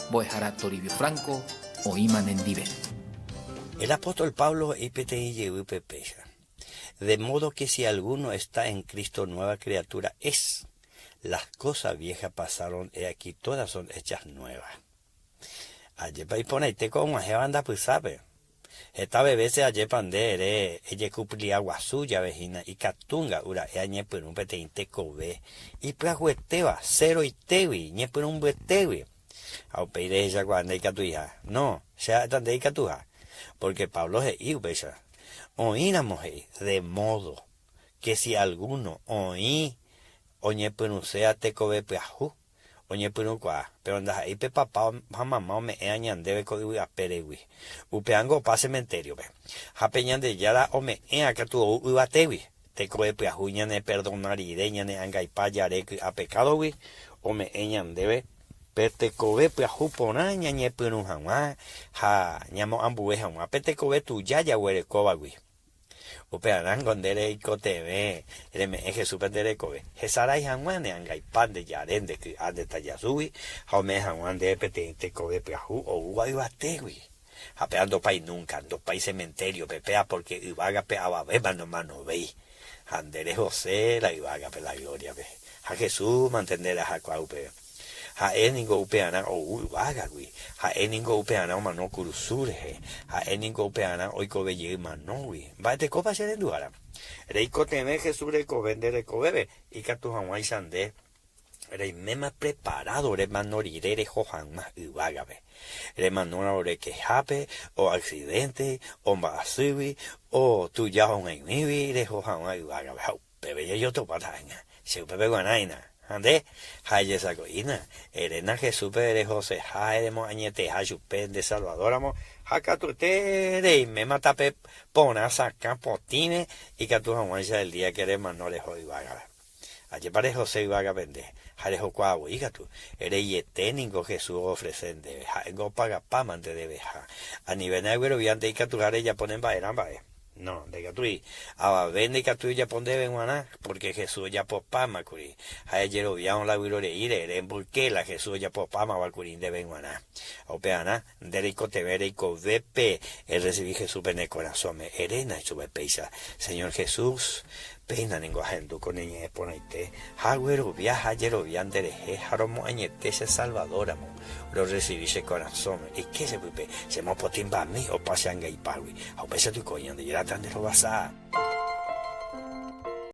Mbo'ehára Toribio Franco oĩma nendive. El apóstol Pablo he'i peteĩ jevýpe péicha, De modo que si alguno está en Cristo nueva criatura es, las cosas viejas pasaron, he aquí todas son hechas nuevas. Ajépa iporãite ko og̃uahẽva ndapysápe. Hetave vése ajépa nde ere ejekuplia guasu jave hína ikatu nga'u ra'e añepyrũ peteĩ tekove ipyahuetéva ceroitégui, ñepyrũmbyetégui. Ha upéi rehechakuaa ndaikatuiha. No, che ha'éta nde ikatuha. Pórke Pablo he'i upéicha, Oĩramo he'i, de módo ke si algúno oĩ oñepyrũséva tekove pyahu, Oñepyrũkuaa, péro ndaha'éi pe papa ha mama ome'ẽva ñandéve ko yvy apéregui. Upévango opa sementériope. Ha pe Ñandejára ome'ẽva katu ou yvatégui, tekove pyahu ñaneperdona rire ñane angaipa jare ky'a pekádogui, ome'ẽ ñandéve pe tekove pyahu porã ñañepyrũ hag̃ua ha ñamoambue hag̃ua pe tekove tuja jaguerekóvagui. Upearãngo nde reikotevẽ reme'ẽ Jesúspe nde rekove, hesarái hag̃ua ne angaipa nde jare nde ky'a nde tajasúgui ha ome'ẽ hag̃ua ndéve peteĩ tekove pyahu oúva yvatégui. Ha péva ndopái núnka, ndopái sementériope, péva pórke yvágape avavéma nomanovéi. Ha nde rehose la yvágape la glóriape. Ha Jesús mante nde rahakuaa upéva. Ha'e ningo upearã ou yvágagui, ha'e ningo upearã omano kurusu rehe, ha'e ningo upearã oikove jey manógui. Mba'etekópa che renduhára? Reikotevẽ Jesús rekove nde rekovépe, ikatu hag̃uáicha nde reiméma preparado remano rire reho hag̃ua yvágape. Remanóramo rekehápe, o accidente, o mba'asýgui, o tuja og̃aig̃uígui reho hag̃ua yvágape. Ha Upépe jajotopáta ág̃a, che upépe g̃uarãina. Ha nde, ha ejesako'ína, eréna Jesúspe rehoseha eremoañeteha chupe nde Salvador-ramo, ha katuete reiméma tape porã sakã potĩme ikatu hag̃uáicha el día que remano reho yvágape. Ajépa rehose yvágape nde, ha rehokuaa voi katu, reiete ningo Jesús oofrese ndéve, ha'éngo opagapáma nde deveha. Anivéna eguerovia nde ikatuha rejapo ne mba'erã mba'e. No, ndaikatúi. Avave ndaikatúi ojapo ndéve g̃uarã, pórke Jesús ojapopáma kuri. Ha ejeroviárõ la vyroreíre, remboyke la Jesús ojapopámava kuri ndéve g̃uarã. Ha upearã, nde reikotevẽ reikovépe erresivi Jesúspe ne korasõme. Eréna ichupe péicha, Señor Jesús, Péina ningo ahendu ko ne ñe'ẽ porãite, ha aguerovia ha ajerovia nderehe ha romoañete che Salvador ramo, rorresivi che korasõme, eike che pype, che mopotĩmbami opa che angaipágui, ha upéicha toiko Ñandejára ta nde rovasa.